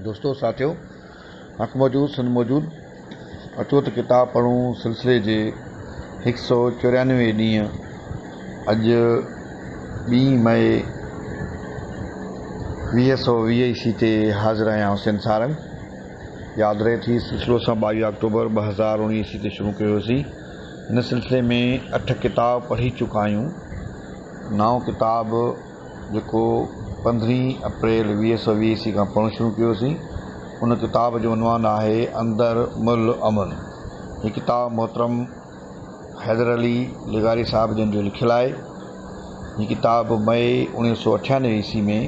دوستو ساٿيو حق موجود سنڌ موجود اچو ته ڪتاب پڙهون سلسلي جي هڪ سو 94 ڏينهن اڄ 2 مئي 2020 عيسوي تي حاضر آهيان حسين سارنگ. ياد رهي ٿي سلسلو اسان 22 آڪٽوبر 2019 عيسوي تي شروع ڪيو هوسين. هن سلسلي ۾ 8 ڪتاب پڙهي چڪا آهيون. نائون ڪتاب جيڪو 15 اپريل 2020 عيسوي کان پڙهڻ شروع ڪيوسين، ان ڪتاب جو عنوان آهي اندر مل امن. هي ڪتاب محترم حيدر علي لغاري صاحب جن جو لکيل آهي. هي ڪتاب مئي 1998 عيسوي ۾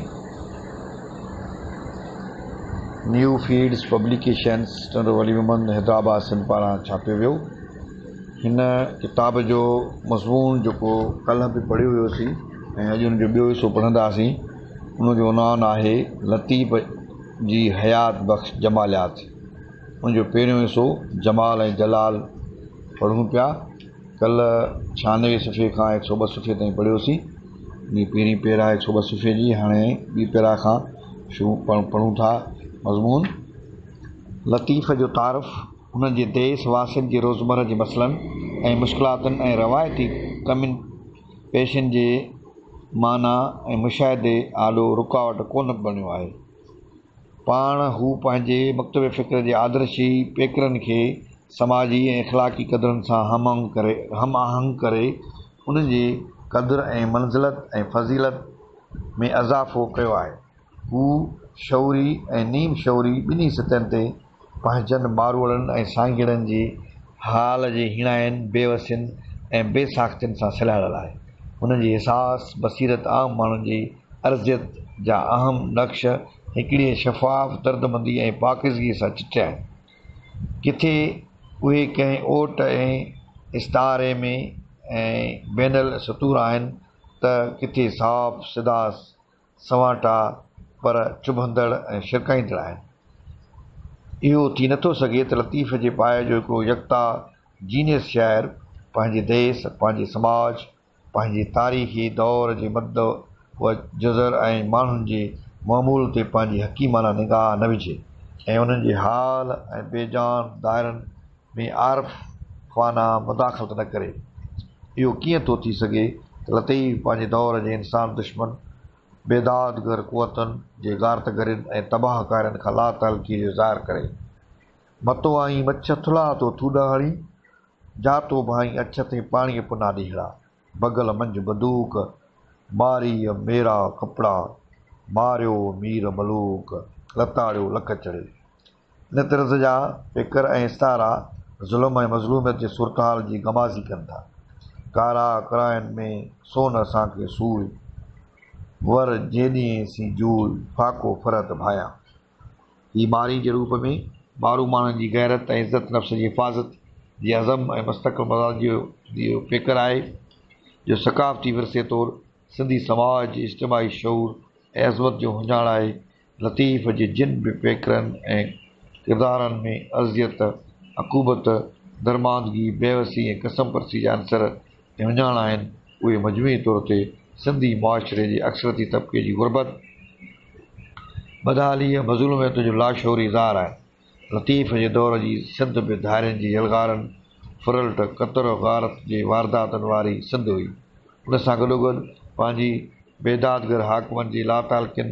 نيو فيڊز پبليڪيشنس ٽنڊو ولي محمد حيدرآباد سنڌ پاران ڇاپيو ويو. هن ڪتاب جو مضمون جيڪو ڪلهه به پڙهيو ويوسين ۽ اڄ ان جو ٻيو حصو پڙهنداسين، ان جو عنوان آهي لطيف جي حيات بخش جماليات. ان جو پهريون حصو جمال ۽ جلال پڙهون پيا. ڪلهه 96 صفحي کان 102 صفحي تائين پڙهيوسين. ان پهرين پيرا 102 صفحي جي، هاڻي ٻي پيرا کان شروع پڙهون ٿا مضمون. لطيف جو تعارف هن جي ديس واسين جي روزمره جي مسئلن ۽ مشڪلاتن ۽ روايتي ڪمين پيشن جي معنيٰ ۽ مشاهدي آڏو رڪاوٽ ڪونه بڻيو آهي. پاڻ هو پنهنجي مڪتب فڪر جي آدرشي پيڪرن کي سماجي ۽ اخلاقي قدرن سان هم آهنگ ڪري انهن جي قدر ۽ منزلت ۽ فضيلت ۾ اضافو ڪيو آهي. هو شعوري ۽ نيم شعوري ٻنهي سطحن تي پنهنجن ماروئڙن ۽ سانگيئڙن جي حال جي هيڻاين، بيوسين ۽ بي ساختين سان سلهاڙيل آهي. هن جي حساس بصيرت عام ماڻهن جي ارضيت جا اهم نقش هڪڙيء شفاف دردمندي ۽ پاڪيزگيء سان چٽيا آهن. ڪٿي اهي ڪنهن اوٽ ۽ استعاري ۾ ۽ بين السطور آهن ته ڪٿي صاف سڌا سنواٽا پر چڀندڙ ۽ شرڪائيندڙ آهن. اهو ٿي نٿو سگهي ته لطيف جي پائي جو هڪڙو يڪتا جينيس شاعر پنهنجي ديس، پنهنجي سماج، پنهنجي تاريخي دور جي مد و جزر ۽ ماڻهن جي معمول تي پنهنجي حڪيمانه نگاهه نه وجهي ۽ انهن جي حال ۽ بي جان دائرن ۾ عارفانه مداخلت نه ڪري. اهو ڪيئن ٿو ٿي سگهي ته لطيف پنهنجي دور جي انسان دشمن بيدادگر قوتن جي غارتگرين ۽ تباهه ڪارين کان لاتعلقيء جو اظهار ڪري. متو آئين مڇ ٿلها تو ٿوڏا هڻي، جاتو ڀائين اڇ تي پاڻيء پنا ڏينهڙا. بغل منجهه بندوق، ماريء ميرا ڪپڙا، ماريو مير ملوڪ، لتاڙيو لڪ چڙهي. ان طرز جا پيڪر ۽ استعارا ظلم ۽ مظلوميت جي صورتحال جي غمازي ڪن ٿا. ڪارا ڪراين ۾ سون اسان کي سوئي، ور جيڏين سين جوئي، فاقو فرحت ڀايان. هي مارئي جي روپ ۾ مارو ماڻهن جي غيرت ۽ عزت نفس جي حفاظت جي عزم ۽ مستقل مزاج جو پيڪر آهي، جو ثقافتي ورثي طور سنڌي سماج جي اجتماعي شعور ۽ عظمت جو اهڃاڻ آهي. لطيف جي جن به پيڪرن ۽ ڪردارن ۾ اذيت، عقوبت، درماندگي، بيوسي ۽ ڪسمپرسي جا عنصر ۽ اهڃاڻ آهن، اهي مجموعي طور تي سنڌي معاشري جي اڪثريتي طبقي جي غربت، بدحالي ۽ مظلوميت جو لاشعوري اظهار آهن. لطيف جي دور جي سنڌ به ڌارين جي يلغارن، ڦرلٽ، قتل و غارت جي وارداتن واري سنڌ هئي. ان سان گڏوگڏ پنهنجي بيدادگر حاڪمن جي لاتعلقين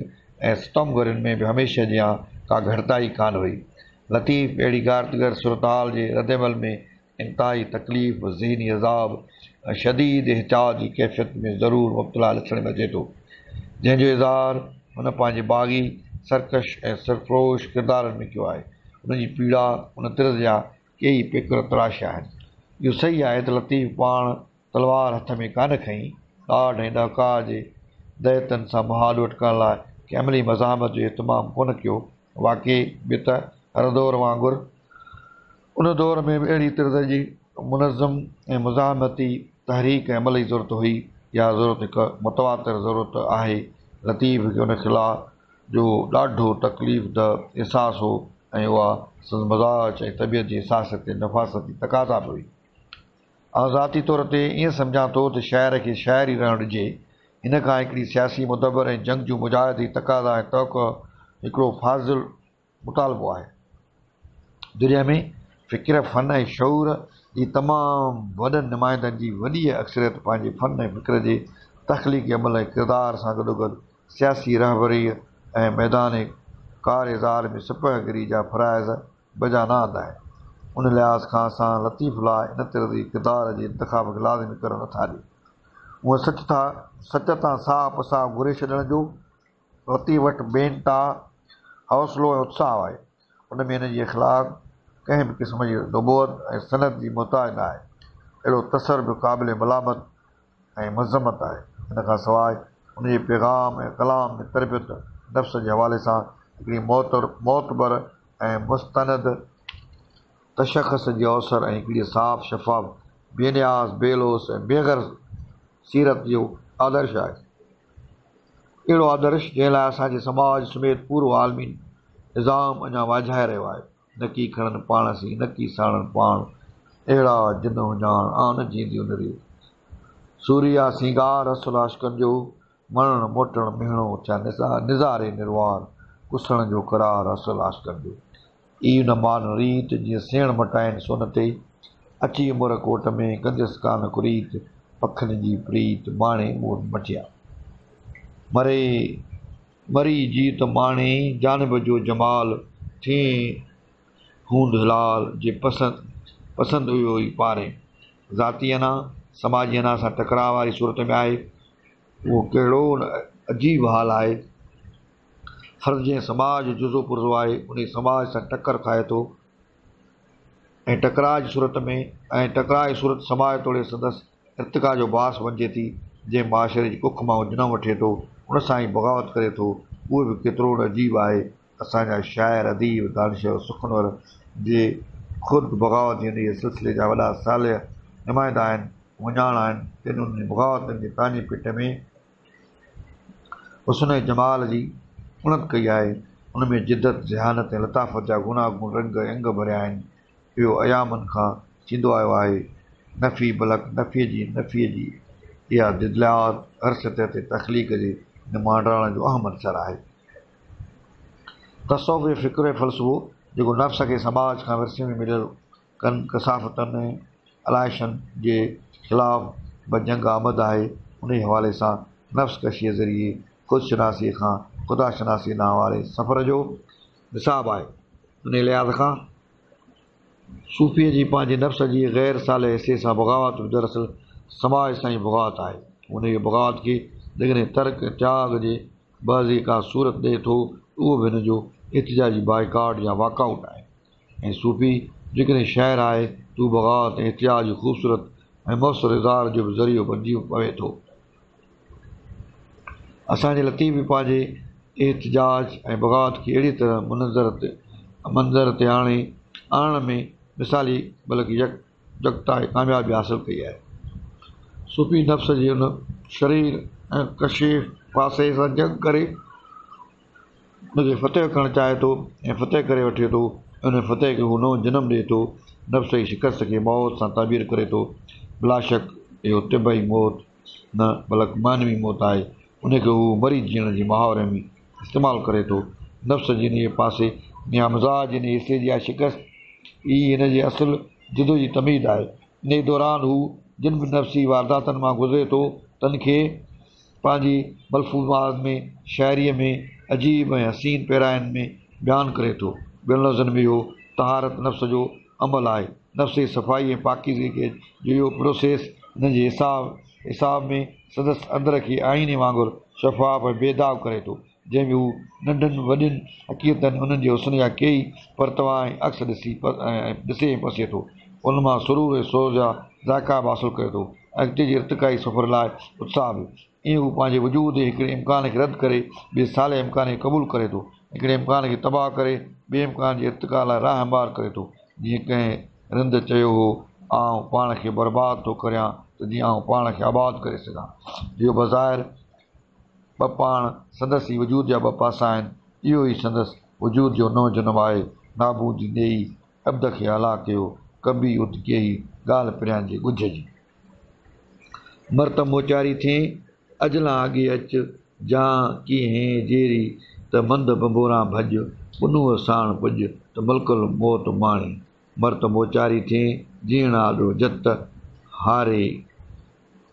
۽ ستمگرين ۾ به هميشه جيان ڪا گهٽتائي ڪانه هئي. لطيف اهڙي غارتگر صورتحال جي ردعمل ۾ انتهائي تڪليف، ذهني عذاب ۽ شديد احتجاج جي ڪيفيت ۾ ضرور مبتلا ڏسڻ ۾ اچي ٿو، جنهن جو اظهار هن پنهنجي باغي، سرڪش ۽ سرفروش ڪردارن ۾ ڪيو آهي. ان جي پيڙا ان طرز جا ڪيئي پيڪر تراشيا آهن. اهو صحيح آهي ته لطيف پاڻ تلوار هٿ ۾ ڪانه کنئي، ڏاڍ ۽ ڏهڪاء جي دهيتن سان مهاڏو اٽڪائڻ لاء ڪنهن عملي مزاحمت جو اهتمام ڪونه ڪيو. واقعي به ته هر دور وانگر ان دور ۾ به اهڙي طرز جي منظم ۽ مزاحمتي تحريڪ ۽ عمل جي ضرورت هئي. اها ضرورت هڪ متواتر ضرورت آهي. لطيف کي ان خلا جو ڏاڍو تڪليف ده احساس هو ۽ اها سندس مزاج ۽ طبيعت جي حساسيت ۽ نفاستي تقاضا به هئي. آئون ذاتي طور تي ائين سمجهان ٿو ته شاعر کي شاعر ئي رهڻ ڏجي. هن کان هڪڙي سياسي مدبر ۽ جنگجو مجاهد جي تقاضا ۽ توقع هڪڙو فاضل مطالبو آهي. دنيا ۾ فڪر، فن ۽ شعور جي تمام وڏن نمائندن جي وڏيء اڪثريت پنهنجي فن ۽ فڪر جي تخليقي عمل ۽ ڪردار سان گڏوگڏ سياسي رهبريء ۽ ميدان ڪار زار ۾ سپهه گري جا فرائض بجا نه آندا آهن. ان لحاظ کان اسان لطيف لاء ان طرز جي ڪردار جي انتخاب کي لازمي قرار نٿا ڏيون. هونء سچ ٿا سچ تان ساهه پساهه گهوري ڇڏڻ جو لطيف وٽ بي انتها حوصلو ۽ اتساهه آهي. ان ۾ هن جي اخلاق ڪنهن به قسم جي نبوت ۽ سند جي محتاج نه آهي. اهڙو تصور به قابل ملامت ۽ مذمت آهي. ان کان سواء ان جي پيغام ۽ ڪلام ۾ تربيت نفس جي حوالي سان هڪڙي معتبر ۽ مستند تشخص جي اوسر ۽ هڪڙيء صاف شفاف، بي نياز، بي لوث ۽ بي غرض سيرت جو آدرش آهي. اهڙو آدرش جنهن لاء اسان جي سماج سميت پورو عالمي نظام اڃا واجهائي رهيو آهي. نڪي کڻن پاڻ سين، نڪي ساڻن پاڻ، اهڙا جن هجاڻ، آن جيندي ان ريت. سوريا سينگار اصل عاشقن جو، مڻڻ موٽڻ مهڻو ٿيا نظاري نروار، ڪسڻ جو قرار اصل عاشقن جو. اي نه مان ريت، جيئن سيڻ مٽائين سون تي. اچي عمر ڪوٽ ۾، ڪنديس ڪانه ڪريت، پکن جي پريت، ماڻي مور مٺيا. مري مري جيت ماڻي، جانب جو جمال، ٿئين هوند هلال، جي پسند پسند اهو ئي پارين. ذاتي انا، سماجي انا سان ٽڪراء واري صورت ۾ آهي. اهو ڪهڙو نه عجيب حال آهي. فرد جنهن سماج جو جزو پرزو آهي، انهيء سماج سان ٽڪر کائي ٿو ۽ ٽڪراء جي صورت ۾ ۽ ٽڪراء جي صورت سماج توڙي سندس ارتقا جو باعث بنجي ٿي. جنهن معاشري جي ڪک مان هو جنم وٺي ٿو، ان سان ئي بغاوت ڪري ٿو، اهو به ڪيترو نه عجيب آهي. اسان جا شاعر، اديب، دانشور، سخنور جي خود بغاوت جي انهيء سلسلي جا وڏا صالح نمائندا آهن، اهڃاڻ آهن، تن انهن بغاوتن جي تاڃي پيٽ ۾. حسن ۽ جمال جي اڻت ڪئي آهي. ان ۾ جدت، ذهانت ۽ لطافت جا گوناگون رنگ ۽ انگ ڀريا آهن. اهو ايامن کان ٿيندو آيو آهي. نفي بلڪ نفيء جي نفيء جي اها جدليات هر سطح تي تخليق جي ان مانڊاڻ جو اهم عنصر آهي. تصوف جو فڪر ۽ فلسفو جيڪو نفس کي سماج کان ورثي ۾ مليل ڪن ڪثافتن ۽ الائشن جي خلاف به جنگ آمد آهي، انهيء حوالي سان نفس ڪشيء ذريعي خود شناسيء کان خدا شناسيء ڏانهن واري سفر جو نصاب آهي. انهيء لحاظ کان صوفيء جي پنهنجي نفس جي غير صالح حصي سان بغاوت به دراصل سماج سان ئي بغاوت آهي. انهيء بغاوت کي جيڪڏهن ترڪ ۽ تياڳ جي بعضي ڪا صورت ڏئي ٿو ته اهو به هن جو احتجاجي بائيڪاٽ يا واڪ آئوٽ آهي. ۽ صوفي جيڪڏهن شاعر آهي ته هو بغاوت ۽ احتجاج جي خوبصورت ۽ موثر اظهار جو به ذريعو بنجي پوي ٿو. اسان جي لطيف به پنهنجي احتجاج ۽ بغاوت کي اهڙيء طرح منظر تي آڻي آڻڻ ۾ مثالي بلڪ يڪ جڳتائي ڪاميابي حاصل ڪئي آهي. صوفي نفس جي ان شرير ۽ ڪشيف پاسي سان جنگ ڪري ان کي فتح ڪرڻ چاهي ٿو ۽ فتح ڪري وٺي ٿو ۽ ان فتح کي هو نئون جنم ڏئي ٿو، نفس جي شڪست کي موت سان تعبير ڪري ٿو. بلاشڪ اهو طبعي موت نه بلڪ معنوي موت آهي، ان کي هو مري جيئڻ جي محاوري ۾ استعمال ڪري ٿو. نفس جي انهيء پاسي يا مزاج جي انهيء حصي جي اها شڪست ئي هن جي اصل جدوجهد جي تمهيد آهي. انهيء دوران هو جن به نفسي وارداتن مان گذري ٿو، تن کي پنهنجي ملفوظات ۾، شاعريء ۾ عجيب ۽ حسين پيراين ۾ بيان ڪري ٿو. ٻين لفظن ۾ اهو طهارت نفس جو عمل آهي. نفس جي صفائي ۽ پاڪيزگيء جو اهو پروسيس هن جي حساب حساب ۾ سندس اندر کي آئيني وانگر شفاف ۽ بي داغ ڪري ٿو. جنهن ۾ هو ننڍين وڏين حقيقتن ۽ انهن جي حسن جا ڪيئي پرتوا ۽ عڪس ڏسي ڏسي ۽ پسي ٿو. انهن مان سرور ۽ سوز جا ذائقا به حاصل ڪري ٿو ۽ اڳتي جي ارتقائي سفر لاء اتساهه به. ائين هو پنهنجي وجود جي هڪڙي امڪان کي رد ڪري ٻئي صالح امڪان کي قبول ڪري ٿو. هڪڙي امڪان کي تباهه ڪري ٻئي امڪان جي ارتقا لاء راهه هموار ڪري ٿو. جيئن ڪنهن رند چيو هو، آئون پاڻ کي برباد ٿو ڪريان ته جيئن آئون پاڻ کي آباد ڪري سگهان. اهو بظاهر ٻه پاڻ سندس ئي وجود جا ٻه پاسا آهن. اهو ئي سندس وجود جو نئون جنم آهي. نابودي ڏيئي عبد کي هلاڪ ڪيو، ڪبي ات ڪيهي ڳالهه پريان جي ڳجهه جي. مر ته موچاري ٿئين، اجلان اڳي اچ، جان ڪيهين جيري ته منڌ ڀنڀوران ڀڄ، پنهونء ساڻ پڄ، ته ملڪ الموت ماڻين. مر ته موچاري ٿئين، جيئڻ آڏو جت، هاري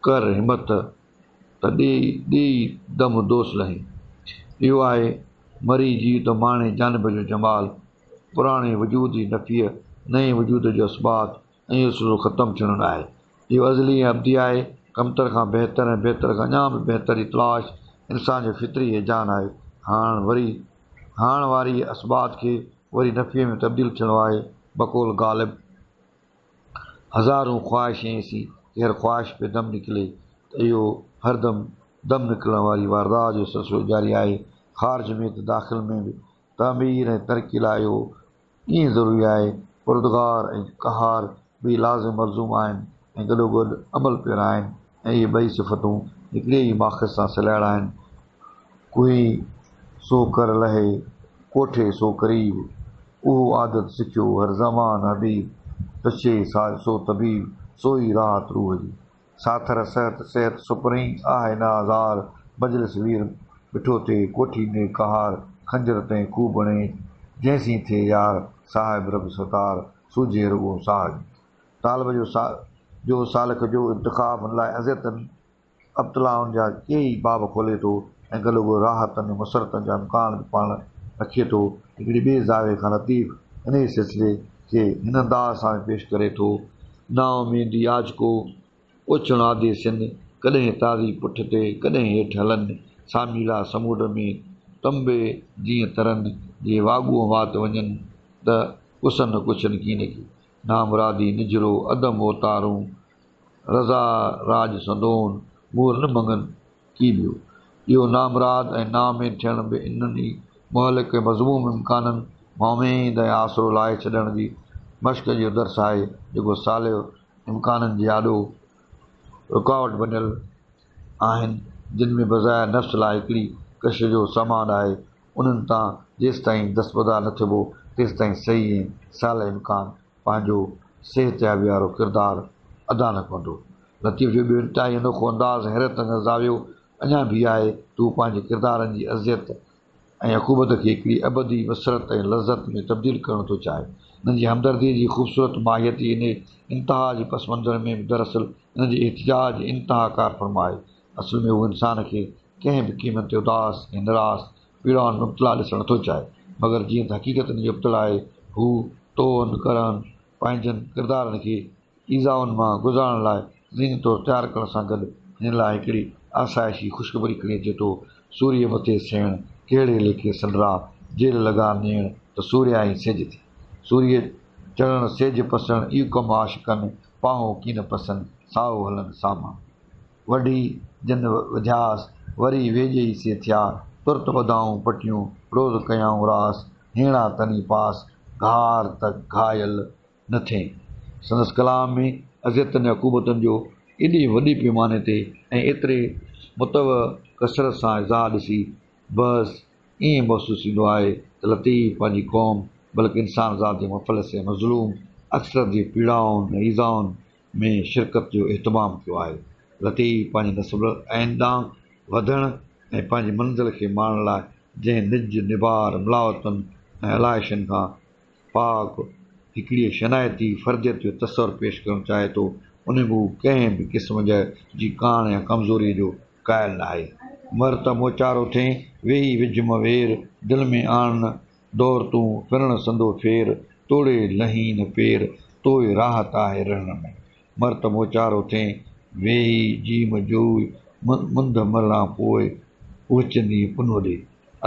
ڪر همت، ته ڏيئي دم دوس لهين. اهو آهي مري جيء ته ماڻي جانب جو جمال، پراڻي وجود جي نفيء، نئين وجود جو اثبات ۽ اهو سلسلو ختم ٿيڻو ناهي. اهو ازلي ۽ ابدي آهي. ڪمتر کان بهتر ۽ بهتر کان اڃا به بهتر جي تلاش انسان جو فطري هيجان آهي. هاڻ وري هاڻ واري اثبات کي وري نفيء ۾ تبديل ٿيڻو آهي. بقول غالب. هزارون خواهشين ايسي ڪي هر خواهش پي دم نڪلي ته اهو هردم دم نڪرڻ واري واردات جو سلسلو جاري آهي. خارج ۾ ته داخل ۾ به تعمير ۽ ترقي لاء اهو ائين ضروري آهي. پردگار ۽ قهار ٻئي لازم ملزوم آهن ۽ گڏوگڏ عمل پيرا آهن ۽ اهي ٻئي صفتون هڪڙي ئي ماخذ سان سلهاڙيل آهن. ڪوهي سو ڪر لهي، ڪوٺي سو قريب، اهو عادت سکيو هر زمان حبيب، پڇي سو طبيب، سو ئي راحت روح جي. ساٿر صحت صحت سپرين، آهه نه آزار، مجلس وير مٺو ٿئي، ڪوٺي ۾ قهار، خنجر تنهن خوب هڻي، جنهن سين ٿئي يار، صاحب رب ستار، سوجهي رڳو ساهه جي. طالب جو سالڪ جو انتخاب هن لاء اذيتن ابتلائن جا ڪيئي باب کولي ٿو ۽ گڏوگڏ راحتن ۽ مسرتن جا امڪان به پاڻ رکي ٿو. هڪڙي ٻئي زاويي کان لطيف انهيء سلسلي کي هن انداز سان به پيش ڪري ٿو. نااميدي آجڪو، اوڇڻ آڌي سن، ڪڏهن تازي پٺ تي، ڪڏهن هيٺ هلن، ساميلا سمونڊ ۾ تنبي جيئن ترن، جي واڳونء وات وڃن ته ڪسن ڪڇن ڪينڪي. نامرادي نجهرو، عدم اوتارون، رضا راڄ سندون، مور نه مڱن ڪي ٻيو. اهو نامراد ۽ نااميد ٿيڻ به انهن ئي مهلڪ ۽ مذموم امڪانن مان اميد ۽ آسرو لاهي ڇڏڻ جي مشق جو درس آهي، جيڪو صالح امڪانن جي آڏو رڪاوٽ بنيل آهن، جن ۾ بظاهر نفس لاء هڪڙي ڪشش جو سامان آهي، انهن تان جيستائين دستبردار نه ٿبو، تيستائين صحيح ۽ صالح امڪان پنهنجو صحتيابي وارو ڪردار ادا نه ڪندو. لطيف جو ٻيو انتهائي انوکو انداز ۽ حيرت انگيز زاويو اڃا به آهي ته هو پنهنجي ڪردارن جي اذيت ۽ عقوبت کي هڪڙي ابدي مسرت ۽ لذت ۾ تبديل ڪرڻ ٿو چاهي. انهن جي همدرديء جي خوبصورت ماهيتي انهيء انتها جي پس منظر ۾ به دراصل انهن جي احتجاج جي انتها ڪارفرما آهي. اصل ۾ هو انسان کي ڪنهن به قيمت تي اداس ۽ نراس پيڙائن ۾ مبتلا ڏسڻ نٿو چاهي، مگر جيئن ته حقيقت ان جي ابتڙ آهي، هو طوعن ڪرهن پنهنجن ڪردارن کي ايذائن مان گذارڻ لاء ذهني طور تيار ڪرڻ سان گڏ هنن لاء هڪڙي آسائشي خوشخبري کڻي اچي ٿو، سوريء مٿي سيڻ، ڪهڙي ليکي سنرا، جيل لڳا نيڻ، ته سوريائين سيج ٿي. سوريء چڙهڻ سيج پسڻ، اي ڪم عاشقن، پاهون ڪين پسن، سائو هلن سامان. وڍي جن وڌياس، وري ويڄ ئي سي ٿيا، ترت ٻڌائون پٽيون، روز ڪيائون راس، هيڻا تني پاس، گهار ته گهايل نه ٿئين. سندس ڪلام ۾ اذيتن ۽ عقوبتن جو ايڏي وڏي پيماني تي ۽ ايتري متوع ڪثرت سان اظهار ڏسي بس ائين محسوس ٿيندو آهي ته لطيف پنهنجي قوم بلڪ انسان ذات جي مفلس ۽ مظلوم اڪثريت جي پيڙائن ۽ ايذائن ۾ شرڪت جو اهتمام ڪيو آهي. لطيف پنهنجي نسب العين ڏانهن وڌڻ ۽ پنهنجي منزل کي ماڻڻ لاء جنهن نج نبار ملاوتن ۽ الائشن کان پاڪ هڪڙيء شنايتي فرديت جو تصور پيش ڪرڻ چاهي ٿو، ان ۾ هو ڪنهن به قسم جي ڪاڻ يا ڪمزوريء جو قائل ناهي. مر ته موچارو ٿئين، ويهي وجهه م وير، دل ۾ آڻ نه دور تون، ڦرڻ سندو ڦير، توڙي لهين نه پير، توء راحت آهي رهڻ ۾. مر ته موچارو ٿئين، ويهي جي م جوء، منڌ مرڻان پوء، پهچندين پنهون ڏي.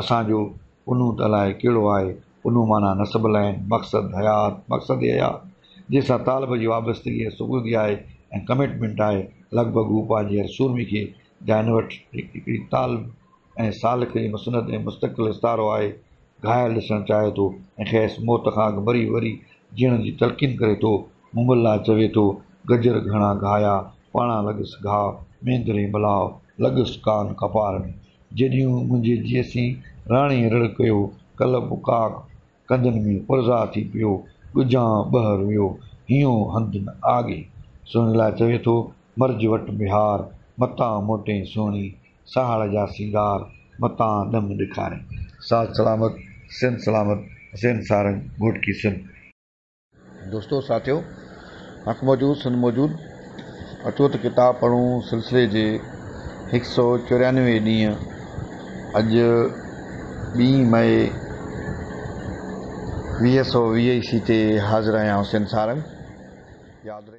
اسان جو پنهون ته الائي ڪهڙو آهي، پنهون معنيٰ نسب العين، مقصد حيات، مقصد حيات، جنهن سان طالب جي وابستگي ۽ سپردگي آهي ۽ ڪمٽمينٽ آهي. لڳ ڀڳ هو پنهنجي هر سورمي کي جا هن وٽ هڪڙي طالب ۽ سالڪ جي مسند ۽ مستقل استعارو آهي، گهايل ڏسڻ چاهي ٿو ۽ کيس موت کان اڳ مري وري جيئڻ جي تلقين ڪري ٿو. مومل لاء چوي ٿو، گجر گهڻا گهايا، پاڻان لڳس گهاء، مينڌري ملاء، لڳس ڪان ڪپار ۾. جيڏيون منهنجي جيء سين، راڻي رڙ ڪيو، ڪلب ڪاڪ ڪنڌن ۾ پرزا ٿي پيو، ڳجهان ٻهر ويو، هينئون هنڌ نه آڳي. سهڻي لاء چوي ٿو، مرج وٽ ميهار، متان موٽين سهڻي، ساهڙ جا سينگار، متان ڏم ڏيکارين. ساٿ سلامت، سنڌ سلامت، حسين سارنگ، گهوٽڪي سنڌ. دوستو ساٿيو حق موجود سنڌ موجود اچو ته ڪتاب پڙهون سلسلي جي هڪ سو 94 ڏينهن اڄ 2 مئي 2020 عيسوي تي حاضر آهيان حسين سارنگ ياد رهي.